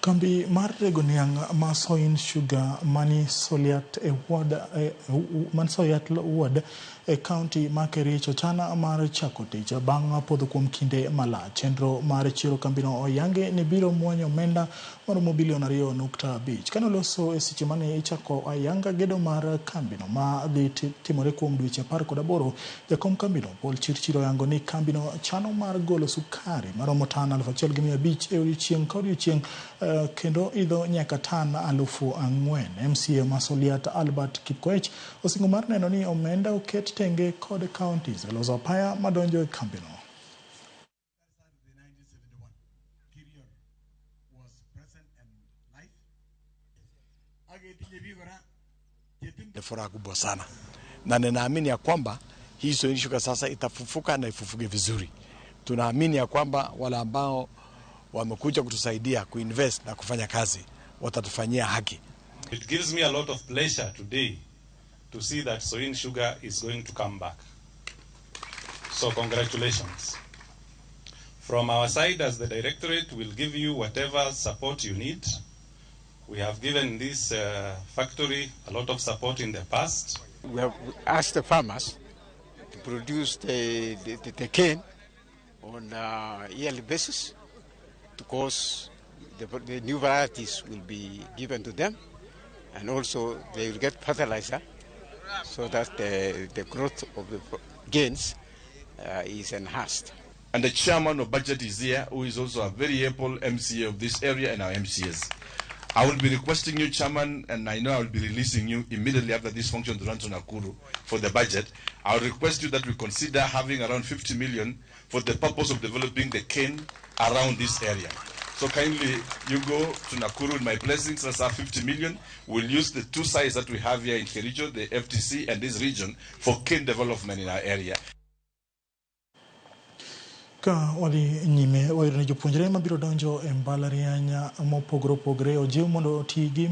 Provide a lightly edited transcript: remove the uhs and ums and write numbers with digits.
Kambi mar rego niang' ma Soin Sugar mani Soliat e ward man Soliat ward e kaunti ma Kericho chan mar chako tich bang' podho kuom kinde malach. Chenro mar chiero kambino oyangi ni biro muonyo omenda maromo bilion 2.5. Kane oloso e seche mane ichako ayanga gedo mar kambino ma dhi timore kuom dweche 18, jakom kambino Paul Chirchir oyango ni kambino chano mar golo sukari maromo tan 1500 e odiochieng' ka odiochieng' kendo idho nyaka tan 4000. MCA ma Soliat Albert Kipkoech osingo mar neno ni omenda oket tenge kod counties e loso apaya madonjo e kambino. Ni furaha kubwa sana na ninaamini ya kwamba hii Soin Sugar sasa itafufuka na ifufuke vizuri. Tunaamini ya kwamba wale ambao wamekuja kutusaidia kuinvest na kufanya kazi watatufanyia haki. It gives me a lot of pleasure today to see that Soin Sugar is going to come back. So congratulations. From our side as the directorate, we'll give you whatever support you need. We have given this factory a lot of support in the past. We have asked the farmers to produce the cane on a yearly basis because the new varieties will be given to them, and also they will get fertilizer so that the growth of the gains is enhanced. And the chairman of budget is here, who is also a very able MCA of this area and our MCAs. I will be requesting you, Chairman, and I know I will be releasing you immediately after this function to run to Nakuru for the budget. I will request you that we consider having around 50 million for the purpose of developing the cane around this area. So kindly, you go to Nakuru with my blessings, that's our 50 million. We'll use the two sites that we have here in Kericho, the FTC and this region, for cane development in our area. Ka wadhi nyime, wayudo ni jopuonjre mabiro donjo e mbalariany mopogore opogore ojiw mondo oti gi